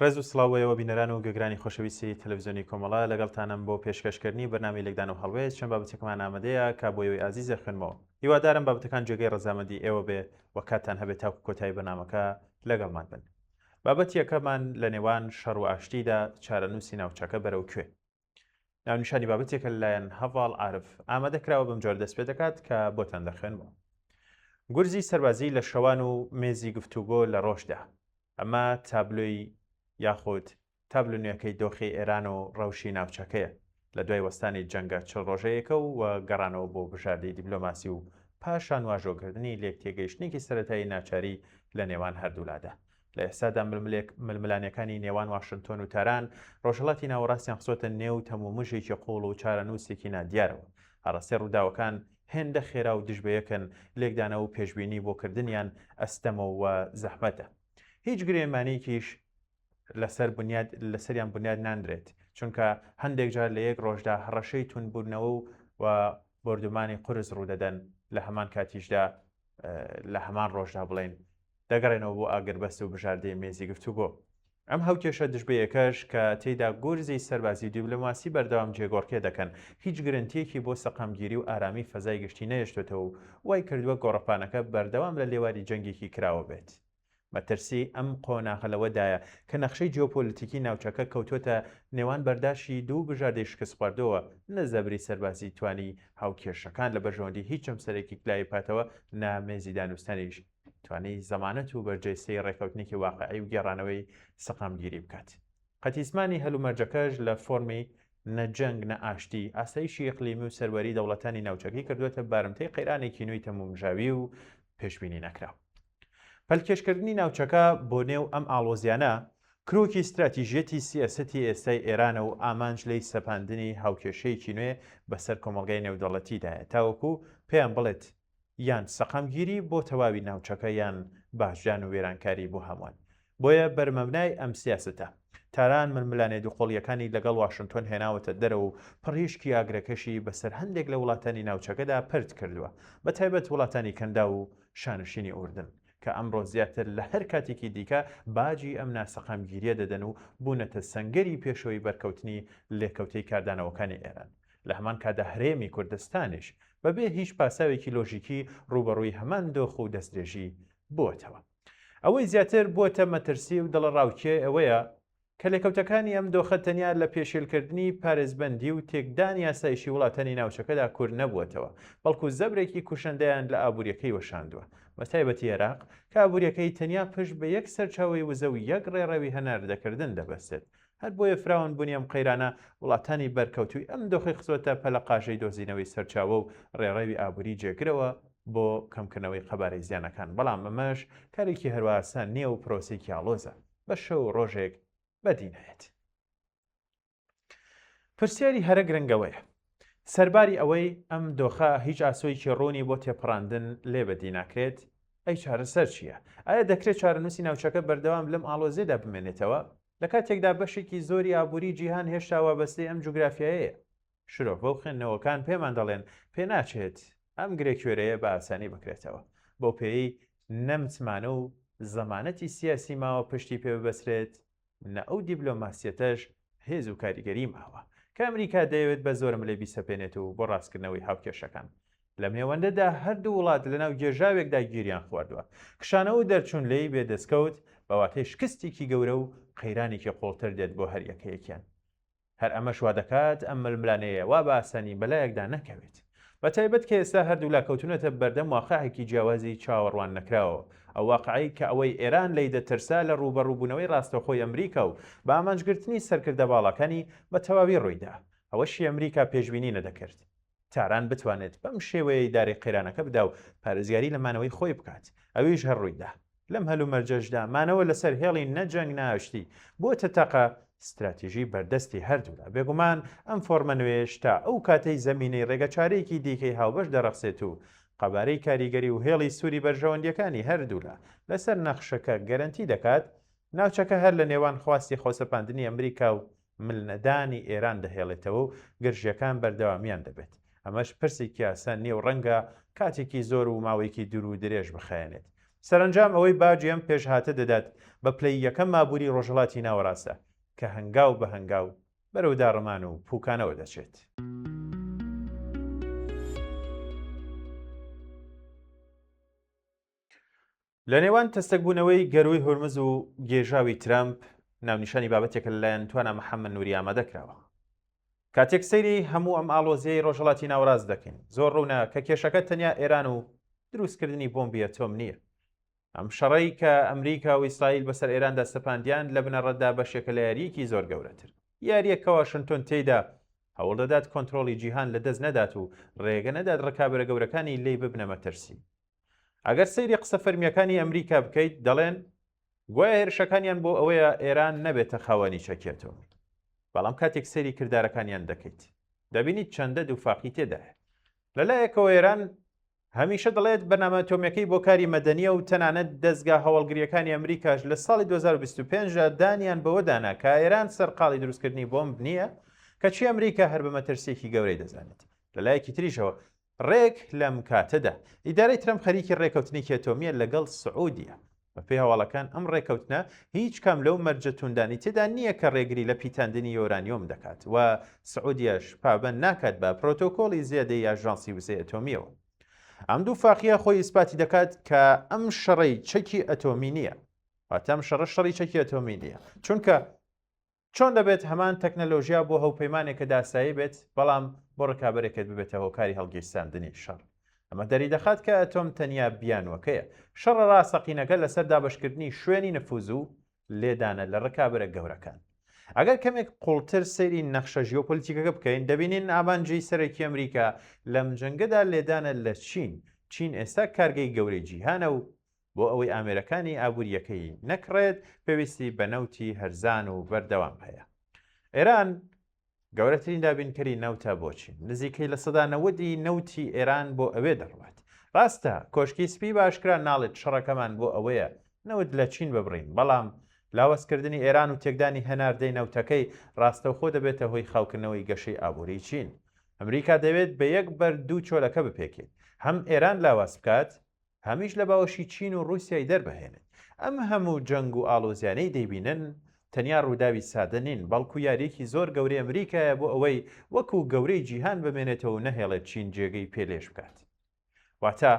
ڕێز و سڵاو بۆ ئێوە بینەران و گوێگرانی خۆشەویستی تەلەفزیۆنی کۆمەڵە، لەگەڵتانم بۆ پێشکەشکردنی بەرنامەی لێکدان و هەڵوێست، چەند بابەتێکمان ئامادەیە کە بۆ ئێوەی ئازیز دەخوێنمەوە. هیوادارم بابەتەکان جێگەی ڕەزامەندی ئێوە بێ و کاتتان هەبێت تاکو کۆتایی بەرنامەکە لەگەڵمان بن. بابەتی یەکەمان لە نێوان شەڕ و ئاشتیدا چارەنووسی ناوچەکە بەرەو کوێ؟ ناونیشانی بابەتێکە لەلایەن هەڤاڵ عارف ئامادە کراوە بەم جۆرە دەست پێ دەکات کە بۆتان دەخوێنمەوە. گورزی سەربازی لە شەوان و مێزی گفتوگۆ لە ڕۆژدا. ئەمە تابلۆی یاخود تابلۆ نوێکەی دۆخی ئێران و ڕەوشی ناوچەکەیە لە دوای وەستانی جەنگە چڵ ڕۆژەیەکە و گەڕانەوە بۆ بژاردەی دیبلۆماسی و پاشان واژۆکردنی لێکتێگەیشتنێکی سەرەتایی ناچاری لە نێوان هەردوولادا. لە ئێستادا ململانێکانی نێوان واشنتۆن و تاران ڕۆژهەڵاتی ناوەڕاستیان خستۆتە نێو تەمومژێکی قووڵ و چارەنووسێکی نادیارەوە. ئاڕاستەی ڕووداوەکان هێندە خێرا و دژ بەیەکن، لێکدانەوە و پێشبینی بۆ کردنیان ئەستەمە و زەحمەتە. هیچ گرێمانێکیش لەسەر بنیاد لەسەریان بنیاد نانرێت، چونکە هەندێک جار لە یەک ڕۆژدا هەڕەشەی توندبوونەوە و بۆردومانی قورس ڕوودەدەن، لە هەمان کاتیشدا لە هەمان ڕۆژدا بڵێین دەگەڕێنەوە بۆ ئاگربەست و بژاردەی مێزی گفتوگۆ. ئەم هاوکێشە دژبەیەکەش کە تێیدا گورزی سەربازی و دیبلۆماسی بەردەوام جێگۆڕکێ دەکەن، هیچ گرنتییەکی بۆ سەقامگیری و ئارامی فەزای گشتی نەهێشتۆتەوە و وای کردووە گۆڕەپانەکە بەردەوام لە لێواری جەنگێکی کراوە بێت. مەترسی ئەم قۆناغە لەوەدایە کە نەخشەی جیۆپۆلیتیکی ناوچەکە کەوتووەتە نێوان بەرداشی دوو بژاردەی شکستخواردووەوە، نە زەبری سەربازی توانی هاوکێشەکان لە بەرژەوەندی هیچ جەمسەرێکی لای بکاتەوە، نە مێزی دانوستانیش توانی زەمانەت و بەرجەستەی ڕێککەوتنێکی واقعی و گێڕانەوەی سەقامگیری بکات. قەتیسمانی هەلومەرجەکەش لە فۆرمی نە جەنگ نە ئاشتی، ئاسایشی ئیقلیمی و سەروەری دەوڵەتانی ناوچەکەی کردووەتە بارمتەی قەیرانێکی نوێی تەمومژاوی و پێشبینی نەکراو. پەلکێشکردنی ناوچەکە بۆ نێو ئەم ئاڵۆزیانە، کرۆکی ستراتیژیەتی سیاسەتی ئێستای ئێرانە و ئامانج لێی سەپاندنی هاوکێشەیەکی نوێ بەسەر کۆمەڵگای نێودەڵەتیدایە تاوەکو پێیان بڵێت یان سەقامگیری بۆ تەواوی ناوچەکە یان باجدان و وێرانکاری بۆ هەمووان. بۆیە بەرمەبنای ئەم سیاسەتە، تاران ململانێ دووقۆڵییەکانی لەگەڵ واشنتۆن هێناوەتە دەرەوە و پڕیشکی ئاگرەکەشی بەسەر هەندێک لە وڵاتانی ناوچەکەدا پەرت کردووە، بەتایبەت وڵاتانی کەنداو و شانشینی ئوردن، کە ئەمڕۆ زیاتر لە هەر کاتێکی دیکە باجی ئەم ناسەقامگیرییە دەدەن و بوونەتە سەنگەری پێشەوەی بەرکەوتنی لێکەوتەی کاردانەوەکانی ئێران. لە هەمان کاتدا هەرێمی کوردستانیش بەبێ هیچ پاساوێکی لۆژیکی ڕووبەڕووی هەمان دۆخ و دەستدرێژی بووەتەوە. ئەوەی زیاتر بووەتە مەترسی و دڵەڕاوکێ ئەوەیە کە لێکەوتەکانی ئەم دۆخە تەنیا لە پێشێلکردنی پارێزبەندی و تێکدانی ئاسایشی وڵاتانی ناوچەکەدا کورت نەبووەتەوە، بەڵکو زەبرێکی کوشندەیان لە ئابوورییەکەی وەشاندووە، بەتایبەتی عێراق کە ئابوورییەکەی تەنیا پشت بە یەک سەرچاوەی وزە و یەک ڕێڕەوی هەناردەکردن دەبەستێت. هەر بۆیە فراوانبوونی ئەم قەیرانە وڵاتانی بەرکەوتووی ئەم دۆخەی خستووەتە پەلەقاژەی دۆزینەوەی سەرچاوە و ڕێڕەوی ئابووری جێگرەوە بۆ کەمکردنەوەی قەبارەی زیانەکان، بەڵام ئەمەش کارێکی هەروا ئاسان نییە و پرۆسەیەکی ئاڵۆزە بە شەو و ڕۆژێک بەدی نایەت. پرسیاری هەرە گرنگ ئەوەیە، سەرباری ئەوەی ئەم دۆخە هیچ ئاسۆیەکی ڕوونی بۆ تێپەڕاندن لێ بەدی ناکرێت، ئەی چارەسەر چییە؟ ئایا دەکرێت چارەنووسی ناوچەکە بەردەوام لەم ئاڵۆزییەدا بمێنێتەوە؟ لە کاتێکدا بەشێکی زۆری ئابووری جیهان هێشتا وابەستەی ئەم جوگرافیایەیە. شرۆڤە و خوێندنەوەکان پێمان دەڵێن پێناچێت ئەم گرێکوێرەیە بە ئاسانی بکرێتەوە، بەو پێیەی نە متمانە و زەمانەتی سیاسی ماوە پشتی پێ ببەسرێت، نە ئەو دیبلۆماسیەتەش هێز و کاریگەری ماوە کە ئەمریکا دەیەوێت بە زۆرەملێ بیسەپێنێت و بۆ ڕاستکردنەوەی هاوکێشەکان. لەم نێوەندەدا هەردوو وڵات لەناو گێژاوێکدا گیریان خواردووە. کشانەوە و دەرچوون لێی بێ دەستکەوت بە واتای شکستێکی گەورە و قەیرانێکی قوڵتر دێت بۆ هەریەکەیەکیان. هەر ئەمەش وادەکات ئەم ململانێیە وا بە ئاسانی بەلایەکدا نەکەوێت. بەتایبەت کە ئێستا هەردوولا کەوتوونەتە بەردەم واقعێکی جیاوازی چاوەڕوان نەکراوەوە. ئەو واقعەی کە ئەوەی ئێران لێی دەترسا لە ڕووبەڕووبوونەوەی ڕاستەوخۆی ئەمریکا و بە ئامانجگرتنی سەرکردە باڵاکانی بە تەواوی ڕوویدا. ئەوەشی ئەمریکا پێشبینی نەدەکرد تاران بتوانێت بەم شێوەیە ئیدارەی قەیرانەکە بدا و پارێزگاری لە مانەوەی خۆی بکات، ئەویش هەر ڕوویدا. لەم هەلومەرجەشدا مانەوە لەسەر هێڵی نە جەنگ نە ئاشتی بووەتە تاقە ستراتیژی بەردەستی هەردوولا. بێگومان ئەم فۆرمە نوێیەش تا ئەو کاتەی زەمینەی ڕێگەچارەیەکی دیکەی هاوبەش دەڕەخسێت و قەبارەی کاریگەری و هێڵی سووری بەرژەوەندییەکانی هەردوولا لەسەر نەخشەکە گەرەنتی دەکات، ناوچەکە هەر لە نێوان خواستی خۆسەپاندنی ئەمریکا و ملنەدانی ئێران دەهێڵێتەوە و گرژییەکان بەردەوامیان دەبێت. ئەمەش پرسێکی ئاسان نییە و ڕەنگە کاتێکی زۆر و ماوەیەکی دوور و درێژ بخایەنێت. سەرەنجام ئەوەی باجی ئەم پێشهاتە دەدات بە پلەی یەکەم ئابووری ڕۆژهەڵاتی ناوەڕاستە کە هەنگاو بە هەنگاو بەرەو داڕمان و پووکانەوە دەچێت. لە نێوان تەستەکبوونەوەی گەرووی هورمز و گێژاوی ترەمپ، ناونیشانی بابەتێکە لەلایەن توانا محەممەد نووری ئامادە کراوە. کاتێک سەیری هەموو ئەم ئاڵۆزییەی ڕۆژهەڵاتی ناوەڕاست دەکەین، زۆر ڕوونە کە کێشەکە تەنیا ئێران و دروستکردنی بۆمبی ئەتۆم نییە. ئەم شەڕەی کە ئەمریکا و ئیسرائیل بەسەر ئێراندا سەپاندیان لە بنەڕەتدا بەشێکە لە یارییەکی زۆر گەورەتر. یارییەک کە واشنتۆن تێیدا هەوڵدەدات کۆنترۆڵی جیهان لەدەست نەدات و ڕێگە نەدات ڕکابەرە گەورەکانی لێی ببنە مەترسی. ئەگەر سەیری قسە فەرمییەکانی ئەمریکا بکەیت، دەڵێن گوایە هێرشەکانیان بۆ ئەوەیە ئێران نەبێتە خاوەنی چەکی ئەتۆمی. بەڵام کاتێک سەیری کردارەکانیان دەکەیت، دەبینیت چەندە دووفاقی تێدایە. لە لایەکەوە ئێران هەمیشە دەڵێت بەرنامە ئەتۆمییەکەی بۆ کاری مەدەنییە و تەنانەت دەزگا هەواڵگرییەکانی ئەمریکاش لە ساڵی 2025 دا دانیان بەوەدا نا کە ئێران سەرقاڵی دروستکردنی بۆمب نییە، کەچی ئەمریکا هەر بە مەترسییەکی گەورەی دەزانێت. لە لایەکی تریشەوە ڕێک لەم کاتەدا، ئیدارەی ترەمپ خەریکی ڕێکەوتنێکی ئەتۆمییە لەگەڵ سعودیە. بەپێی هەواڵەکان ئەم ڕێکەوتنە هیچ کام لەو مەرجە توندانەی تێدا نییە کە ڕێگری لە پیتاندنی یۆرانیۆم دەکات و سعودیەش پابەند ناکات بە پرۆتۆکۆڵی زێدەی ئاژانسی وزەی ئەتۆمییەوە. ئەم دووفاقییە خۆی ئیسپاتی دەکات کە ئەم شەڕەی چەکی ئەتۆمی نییە. واتە ئەم شەڕە شەڕی چەکی ئەتۆمی نییە. چونکە چۆن دەبێت هەمان تەکنەلۆژیا بۆ هەوپەیمانێکت ئاسایی بێت، بەڵام بۆ ڕکابەرێکت ببێتە هۆکاری هەڵگیرساندنی شەڕ؟ ئەمە دەریدەخات کە ئەتۆم تەنیا بیانووەکەیە. شەڕە ڕاستەقینەکە لەسەر دابەشکردنی شوێنی نفوز و لێدانە لە ڕکابەرە گەورەکان. ئەگەر کەمێک قووڵتر سەیری نەخشە ژیۆپۆلیتیکەکە بکەین، دەبینین ئامانجی سەرەکی ئەمریکا لەم جەنگەدا لێدانە لە چین. چین ئێستا کارگەی گەورەی جیهانە و بۆ ئەوەی ئامێرەکانی ئابوورییەکەی نەکڕێت، پێویستی بە نەوتی هەرزان و بەردەوام هەیە. ئێران گەورەترین دابینکەری نەوتە بۆ چین، نزیکەی 90% ی نەوتی ئێران بۆ ئەوێ دەڕوات. ڕاستە کۆشکی سپی بە ئاشکرا ناڵێت شەڕەکەمان بۆ ئەوەیە نەوت لە چین ببڕین، بەڵام لاوازکردنی ئێران و تێکدانی هەناردەی نەوتەکەی ڕاستەوخۆ دەبێتە هۆی خاوکردنەوەی گەشەی ئابووریی چین. ئەمریکا دەیەوێت بە یەک بەرد دوو چۆلەکە بپێکێت، هەم ئێران لاواز بکات، هەمیش لە باوەشی چین و ڕووسیای دەربهێنێت. ئەم هەموو جەنگ و ئاڵۆزیانەی دەیبینن تەنیا ڕووداوی سادە نین، بەڵکو یارییەکی زۆر گەورەی ئەمریکایە بۆ ئەوەی وەکو گەورەی جیهان بمێنێتەوە و نەهێڵێت چین جێگەی پێ لێژ بکات. واتە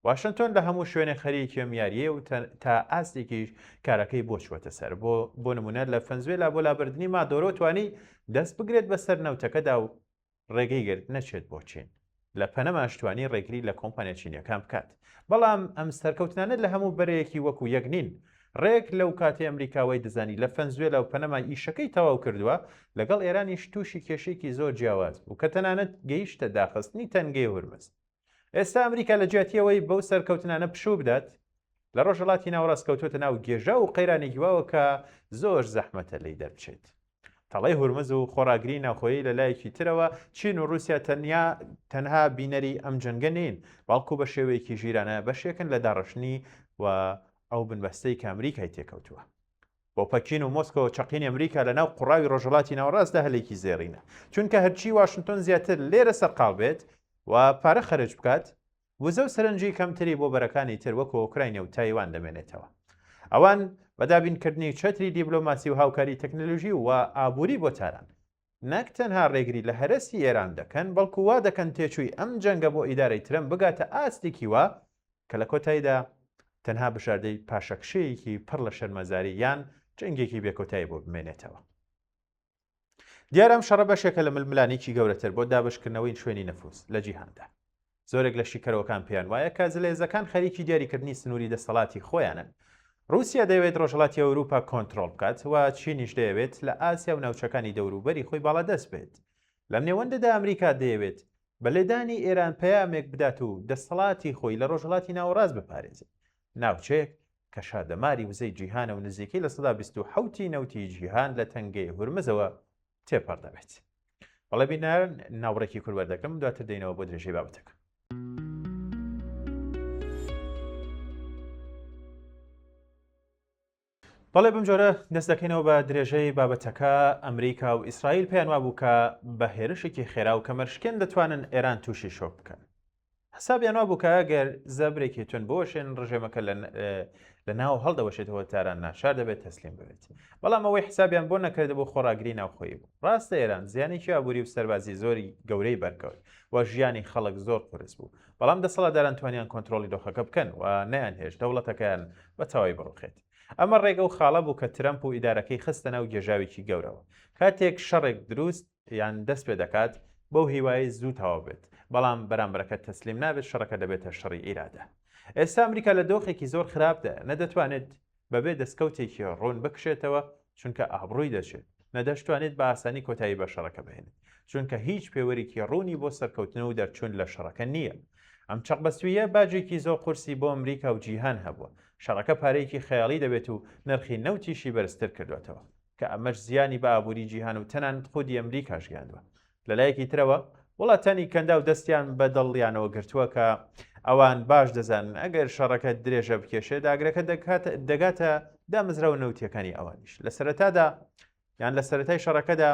واشنتۆن لە هەموو شوێنێک خەریکی ئەم یارییەیە و تا ئاستێکیش کارەکەی بۆ چووەتە سەر. بۆ بۆ نموونە لە فەنزوێلا بۆ لابردنی مادۆرۆ توانی دەست بگرێت بەسەر نەوتەکەدا و ڕێگەی گرت نەچێت بۆ چین. لە پەنەماش توانی ڕێگری لە کۆمپانیا چینیەکان بکات. بەڵام ئەم سەرکەوتنانە لە هەموو بەرەیەکی وەکو یەک نین. ڕێک لەو کاتەی ئەمریکا وای دەزانی لە فەنزوێلا و پەنەما ئیشەکەی تەواو کردووە، لەگەڵ ئێرانیش تووشی کێشەیەکی زۆر جیاواز بوو کە تەنانەت گەیشتە داخستنی تەنگەی هورمز. ئێستا ئەمریکا لە جیاتی ئەوەی بەو سەرکەوتنانە پشوو بدات، لە ڕۆژهەڵاتی ناوەڕاست کەوتووەتە ناو گێژاو و قەیرانێکی واوە کە زۆر زەحمەتە لێی دەربچێت. تەڵەی هورمز و خۆڕاگری ناوخۆیی لە لایەکی ترەوە، چین و ڕووسیا تەنیا تەنها بینەری ئەم جەنگە نین، بەڵکو بە شێوەیەکی ژیرانە بەشێکن لە داڕشتنی و ئەو بنبەستەی کە ئەمریکای تێکەوتووە. بۆ پەکین و مۆسکۆ چەقینی ئەمریکا لە ناو قوڕاوی ڕۆژهەڵاتی ناوەڕاستدا هەلێکی زێڕینە، چونکە هەرچی واشنتۆن زیاتر لێرە سەرقاڵ بێت و پارە خەرج بکات، وزە و سەرنجی کەمتری بۆ بەرەکانی تر وەکو ئۆکراینیا و تایوان دەمێنێتەوە. ئەوان بە دابینکردنی چەتری دیبلۆماسی و هاوکاری تەکنەلۆژی و ئابووری بۆ تاران، نەک تەنها ڕێگری لە هەرەسی ئێران دەکەن، بەڵکو وا دەکەن تێچووی ئەم جەنگە بۆ ئیدارەی ترەمپ بگاتە ئاستێکی وا کە لە کۆتاییدا تەنها بژاردەی پاشەکشەیەکی پڕ لە شەرمەزاری یان جەنگێکی بێکۆتایی بۆ بمێنێتەوە. دیارە ئەم شەڕە بەشێکە لە ململانێکی گەورەتر بۆ دابەشکردنەوەی شوێنی نفوز لە جیهاندا. زۆرێک لە شیکەرەوەکان پێیان وایە کە زلهێزەکان خەریکی دیاریکردنی سنووری دەسەڵاتی خۆیانن. ڕووسیا دەیەوێت ڕۆژهەڵاتی ئەوروپا کۆنترۆڵ بکات و چینیش دەیەوێت لە ئاسیا و ناوچەکانی دەوروبەری خۆی باڵادەست بێت. لەم نێوەندەدا ئەمریکا دەیەوێت بە لێدانی ئێران پەیامێک بدات و دەسەڵاتی خۆی لە ڕۆژهەڵاتی ناوەڕاست بپارێزێت، ناوچەیەک کە شادەماری وزەی جیهانە و نزیکەی 27% ی نەوتی جیهان لە تەنگەی هورمزەوە تێپەڕ دەبێت. بەڵێ بینەران ناوبڕێکی کورت وەردەگرم دواتر دێینەوە بۆ درێژەی بابەتەکە. بەڵێ بەم جۆرە دەست دەکەینەوە بە درێژەی بابەتەکە ئەمریکا و ئیسرائیل پێیان وابوو کە بە هێرشێکی خێرا و کەمەرشکێن دەتوانن ئێران تووشی شۆک بکەن. حسابیان وابوو کە ئەگەر زەبرێکی توند بوەشێنن ڕژێمەکە لە ناو هەڵدەوەشێتەوە تاران ناچار دەبێت تەسلیم ببێت. بەڵام ئەوەی حسابیان بۆ نەکردبوو خۆڕاگری ناوخۆیی بوو. ڕاستە ئێران زیانێکی ئابووری و سەربازی زۆری گەورەی بەرکەوت و ژیانی خەڵک زۆر قورس بوو. بەڵام دەسەڵاتداران توانیان کۆنترۆڵی دۆخەکە بکەن و نەیانهێشت دەوڵەتەکەیان بە تەواوی بڕوخێت. ئەمە ڕێک ئەو خاڵە بوو کە ترەمپ و ئیدارەکەی خستە ناو گێژاوێکی گەورەوە. کاتێک شەڕێک دروست یان دەست پێ دەکات بەو هیوایەی زوو تەواو بێت، بەڵام بەرامبەرەکە تەسلیم نابێت، شەڕەکە دەبێتە شەڕی ئیرادە. ئێستا ئەمریکا لە دۆخێکی زۆر خراپدایە، نە دەتوانێت بەبێ دەستکەوتێکی ڕوون بکشێتەوە، چونکە ئابڕووی دەچێت، نە دەشتوانێت بە ئاسانی کۆتایی بە شەڕەکە بهێنێت، چونکە هیچ پێوەرێکی ڕوونی بۆ سەرکەوتن و دەرچوون لە شەڕەکە نییە. ئەم چەقبەستووییە باجێکی زۆر قورسی بۆ ئەمریکا و جیهان هەبووە، شەڕەکە پارەیەکی خەیاڵی دەوێت و نرخی نەوتیشی بەرزتر کردووەتەوە. کە ئەمەش زیانی بە ئابووری جیهان و تەنانەت خودی ئەمریکاش گەیاندووە. لە لایەکی ترەوە وڵاتانی کەنداو دەستیان بە دڵیانەوە گرتووە کە ئەوان باش دەزانن ئەگەر شەڕەکە درێژە بکێشێت ئاگرەکە دەگاتە دامەزراوە نەوتیەکانی ئەوانیش. لە سەرەتادا یان لە سەرەتای شەڕەکەدا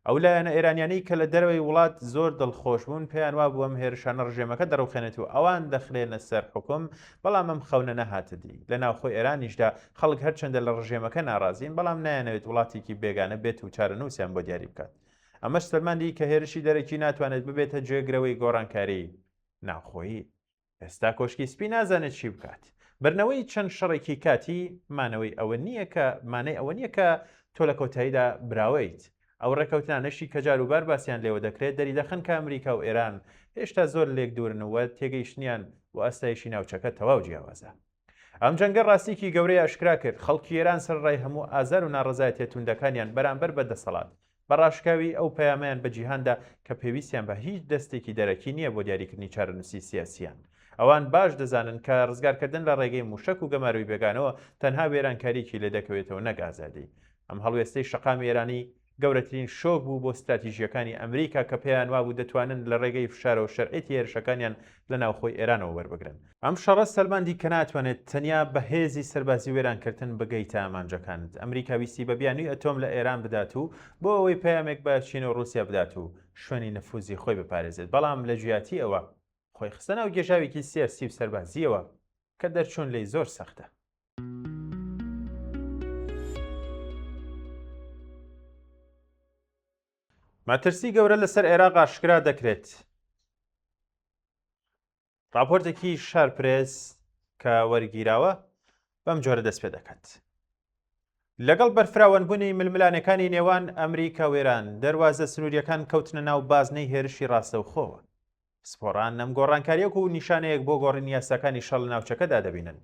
ئەو لایەنە ئێرانیانەی کە لە دەرەوەی وڵات زۆر دڵخۆش بوون پێیان وابوو ئەم هێرشانە ڕژێمەکە دەڕوخێنێت و ئەوان دەخرێنە سەر حوکم، بەڵام ئەم خەونە نەهاتە دی. لە ناوخۆی ئێرانیشدا خەڵک هەرچەندە لە ڕژێمەکە ناڕازین، بەڵام نایانەوێت وڵاتێکی بێگانە بێت و چارەنووسیان بۆ دیاری بکات. ئەمەش سەلماندی کە هێرشی دەرەکی ناتوانێت ببێتە جێگرەوەی گۆڕانکاری ناوخۆیی. ئێستا کۆشکی سپی نازانێت چی بکات. بردنەوەی چەند شەڕێکی کاتی مانەوەی ئەوە نییە کە مانای ئەوە نییە کە تۆ لە کۆتاییدا براوەیت. ئەو ڕێکەوتنانەشی کە جاروبار باسیان لێوە دەکرێت دەریدەخەن کە ئەمریکا و ئێران هێشتا زۆر لێک دوورن و تێگەیشتنیان بۆ ئاسایشی ناوچەکە تەواو جیاوازە. ئەم جەنگە ڕاستییەکی گەورەی ئاشکرا کرد، خەڵکی ئێران سەرەڕای هەموو ئازار و ناڕەزایەتییە توندەکانیان بەرامبەر بە دەسەڵات، بە ڕاشکاوی ئەو پەیامەیان بە جیهان دا کە پێویستیان بە هیچ دەستێکی دەرەکی نییە بۆ دیاریکردنی چارەنووسی سیاسییان. ئەوان باش دەزانن کە ڕزگارکردن لە ڕێگەی مووشەک و گەمارۆی بێگانەوە تەنها وێرانکارییەکی لێ دەکەوێتەوە نەک ئازادی. ئەم هەڵوێستەی شەقامی ئێرانی گەورەترین شۆک بوو بۆ ستراتیژییەکانی ئەمریکا کە پێیان وابوو دەتوانن لە ڕێگەی فشارەوە شەرعیەتی هێرشەکانیان لە ناوخۆی ئێرانەوە وەربگرن. ئەم شەڕە سەلماندی کە ناتوانێت تەنیا بە هێزی سەربازی و وێرانکردن بگەیتە ئامانجەکانت. ئەمریکا ویستی بە بیانووی ئەتۆم لە ئێران بدات و بۆ ئەوەی پەیامێک بە چین و ڕووسیا بدات و شوێنی نفوزی خۆی بپارێزێت، بەڵام لە جیاتی ئەوە خۆی خستە ناو گێژاوێکی سیاسی و سەربازییەوە کە دەرچوون لێی زۆر سەختە. مەترسی گەورە لەسەر عێراق ئاشکرا دەکرێت. راپۆرتێکی شار پرێس کە وەرگیراوە بەم جۆرە دەست پێ دەکات. لەگەڵ بەرفراوانبوونی ململانێکانی نێوان ئەمریکا و ئێران، دەروازە سنووریەکان کەوتنە ناو بازنەی هێرشی ڕاستەوخۆوە. پسپۆڕان ئەم گۆڕانکارییە وەکو نیشانەیەک بۆ گۆڕینی یاساکانی شەڕ لە ناوچەکەدا دەبینن.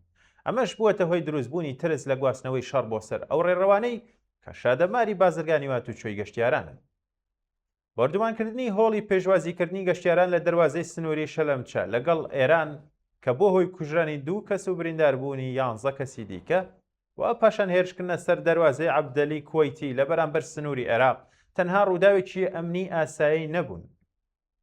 ئەمەش بووەتە هۆی دروستبوونی ترس لە گواستنەوەی شەڕ بۆ سەر ئەو ڕێڕەوانەی کە شادەماری بازرگانی و هاتوچۆی گەشتیارانن. بۆردومانکردنی هۆڵی پێشوازیکردنی گەشتیاران لە دەروازەی سنووری شەلەمچە لەگەڵ ئێران کە بووە هۆی کوژرانی دوو کەس و برینداربوونی یانزە کەسی دیکە و پاشان هێرشکردنە سەر دەروازەی عەبدەلی کوەیتی لە بەرامبەر سنووری عێراق تەنها ڕووداوێکی ئەمنی ئاسایی نەبوون.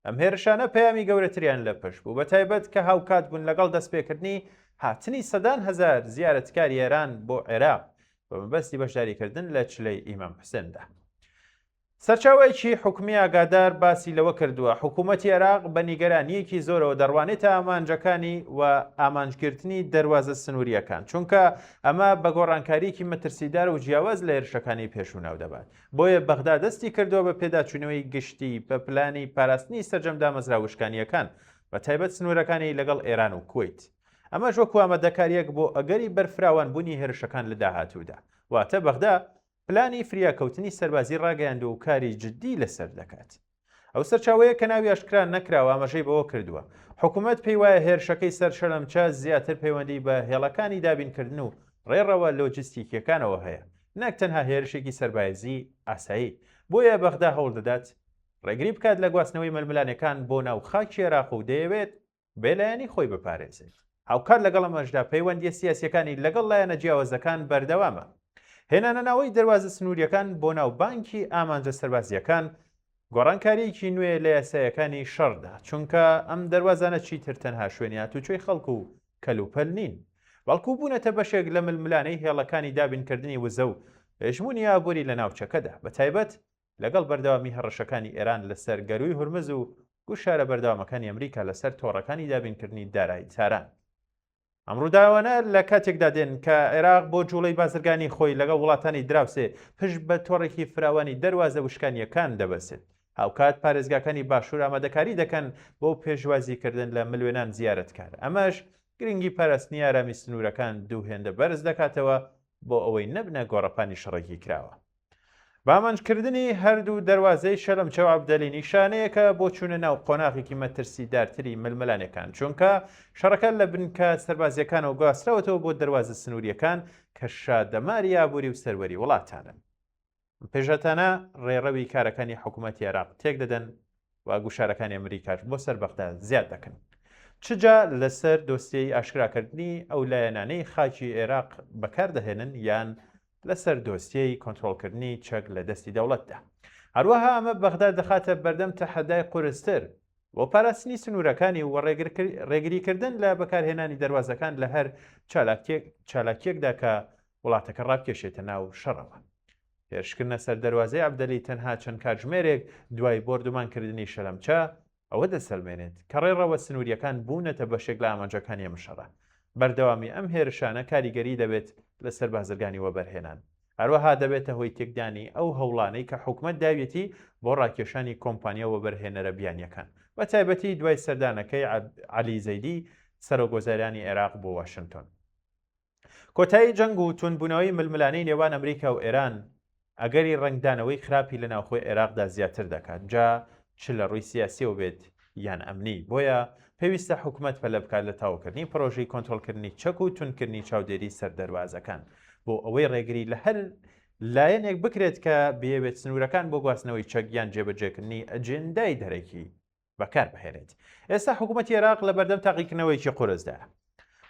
ئەم هێرشانە پەیامی گەورەتریان لە پشت بوو، بەتایبەت کە هاوکات بوون لەگەڵ دەستپێکردنی هاتنی سەدان هەزار زیارەتکاری ئێران بۆ عێراق بە مەبەستی بەشداریکردن لە چلەی ئیمام حوسێندا. سەرچاوەیەکی حکومی ئاگادار باسی لەوە کردووە، حکوومەتی عێراق بە نیگەرانییەکی زۆرەوە دەڕوانێتە ئامانجەکانی و ئامانجگرتنی دەروازە سنوورییەکان، چونکە ئەمە بە گۆڕانکارییەکی مەترسیدار و جیاواز لە هێرشەکانی پێشوو ناودەبات. بۆیە بەغدا دەستی کردووە بە پێداچوونەوەی گشتی بە پلانی پاراستنی سەرجەم دامەزراوە وشکانییەکان، بە تایبەت سنوورەکانی لەگەڵ ئێران و کوەیت. ئەمەش وەکو ئامادەکارییەک بۆ ئەگەری بەرفراوانبوونی هێرشەکان لە داهاتوودا. واتە بەغدا پلانی فریاکەوتنی سەربازی ڕاگەیاندووە و کاری جددی لەسەر دەکات. ئەو سەرچاوەیە کە ناوی ئاشکرا نەکراوە ئاماژەی بەوە کردووە، حکومەت پێیوایە هێرشەکەی سەر شەلەمچە زیاتر پەیوەندیی بە هێڵەکانی دابینکردن و ڕێڕەوە لۆجستیکییەکانەوە هەیە، نەک تەنها هێرشێکی سەربازیی ئاسایی، بۆیە بەغدا هەوڵدەدات ڕێگری بکات لە گواستنەوەی ململانێکان بۆ ناو خاکی عێراق و دەیەوێت بێلایەنی خۆی بپارێزێت. هاوکات لەگەڵ ئەمەشدا پەیوەندییە سیاسییەکانی لەگەڵ لایەنە جیاوازەکان بەردەوامە. هێنانەناوەی دەروازە سنوورییەکان بۆ ناو بانکی ئامانجە سەربازییەکان گۆڕانکارییەکی نوێ لە یاسایەکانی شەڕدا، چونکە ئەم دەروازانە چیتر تەنها شوێنی هاتوچۆی خەڵک و کەلوپەل نین، بەڵکو بوونەتە بەشێک لە ململانێی هێڵەکانی دابینکردنی وزە و هێژموونی ئابووری لە ناوچەکەدا، بەتایبەت لەگەڵ بەردەوامی هەڕەشەکانی ئێران لەسەر گەرووی هورمز و گوشارە بەردەوامەکانی ئەمریکا لەسەر تۆڕەکانی دابینکردنی دارایی تاران. ئەم ڕووداوانە لە کاتێکدا دێن کە عێراق بۆ جوڵەی بازرگانی خۆی لەگەڵ وڵاتانی دراوسێ پشت بە تۆڕێکی فراوانی دەروازە وشکانییەکان دەبەستێت. هاوکات پارێزگاکانی باشوور ئامادەکاری دەکەن بۆ پێشوازیکردن لە ملیۆنان زیارەتکار، ئەمەش گرنگی پاراستنی ئارامی سنوورەکان دوو هێندە بەرز دەکاتەوە بۆ ئەوەی نەبنە گۆڕەپانی شەڕێکی کراوە. بەئامانجکردنی هەردوو دەروازەی شەلەمچە و عەبدەلی نیشانەیەکە بۆ چوونە ناو قۆناغێکی مەترسیدارتری ململانێکان، چونکە شەڕەکە لە بنکە سەربازییەکانەوە گواستراوەتەوە بۆ دەروازە سنوورییەکان کە شادەماری ئابووری و سەروەری وڵاتانن. ئەم پێشهاتانە ڕێڕەوی کارەکانی حکوومەتی عێراق تێکدەدەن و گوشارەکانی ئەمریکاش بۆ سەر بەغدا زیاد دەکەن. چ جا لەسەر دۆسیەی ئاشکراکردنی ئەو لایەنانەی خاکی عێراق بەکاردەهێنن یان لەسەر دۆسیەی کۆنترۆڵکردنی چەک لە دەستی دەوڵەتدا. هەروەها ئەمە بەغدا دەخاتە بەردەم تەحەدای قورستر بۆ پاراستنی سنوورەکانی و ڕێگریکردن لە بەکارهێنانی دەروازەکان لە هەر چالاکییەکدا کە وڵاتەکە ڕابکێشێتە ناو شەڕەوە. هێرشکردنە سەر دەروازەی عەبدەلی تەنها چەند کاتژمێرێک دوای بۆردومانکردنی شەلەمچە، ئەوە دەسەلمێنێت کە ڕێڕەوە سنوورییەکان بوونەتە بەشێک لە ئامانجەکانی ئەم شەڕە. بەردەوامی ئەم هێرشانە کاریگەری دەبێت لەسەر بازرگانی وەبەرهێنان. هەروەها دەبێتە هۆی تێکدانی ئەو هەوڵانەی کە حکومەت داویەتی بۆ ڕاکێشانی کۆمپانیا وەبەرهێنەرە بیانییەکان، بەتایبەتی دوای سەردانەکەی عەلی زەیدی سەرۆکوەزیرانی عێراق بۆ واشنتۆن. کۆتایی جەنگ و توندبوونەوەی ململانێی نێوان ئەمریکا و ئێران، ئەگەری ڕەنگدانەوەی خراپی لە ناوخۆی عێراقدا زیاتر دەکات، جا چ لە ڕووی سیاسییەوە بێت یان ئەمنی، بۆیە پێویستە حکومەت پەلە بکات لە تەواوکردنی پڕۆژەی کۆنترۆڵکردنی چەک و توندکردنی چاودێری سەر دەروازەکان، بۆ ئەوەی ڕێگری لە هەر لایەنێک بکرێت کە بیەوێت سنوورەکان بۆ گواستنەوەی چەک یان جێبەجێکردنی ئەجێندای دەرەکی بەکاربهێنێت. ئێستا حکوومەتی عێراق لە بەردەم تاقیکردنەوەیەکی قورسدایە.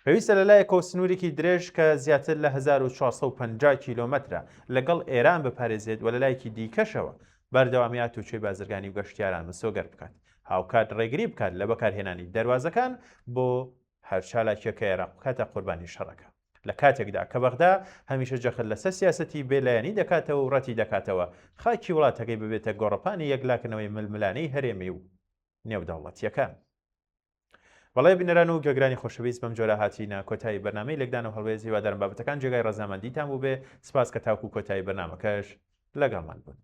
پێویستە لەلایەکەوە سنوورێکی درێژ کە زیاتر لە 1450 کیلۆمەترە لەگەڵ ئێران بپارێزێت و لەلایەکی دیکەشەوە بەردەوامی هاتوچۆی بازرگانی و گەشتیاران مسۆگەر بکات. هاوکات ڕێگری بکات لە بەکارهێنانی دەروازەکان بۆ هەر چالاکیەک کە عێراق بکاتە قوربانی شەڕەکە. لە کاتێکدا کە بەغدا هەمیشە جەخت لەسەر سیاسەتی بێ لایەنی دەکاتەوە و ڕەتی دەکاتەوە خاکی وڵاتەکەی ببێتە گۆڕەپانی یەکلاکردنەوەی ململانێی هەرێمی و نێودەوڵەتییەکان. بەڵێ بینەران و گوێگرانی خۆشەویست بەم جۆرە هاتینە کۆتایی بەرنامەی لێکدان و هەڵوێست هیوادارم بابەتەکان جێگای ڕەزامەندیتان بووبێ سپاس کە تاوکو کۆتایی بەرنامەکەش لەگەڵمان بوون.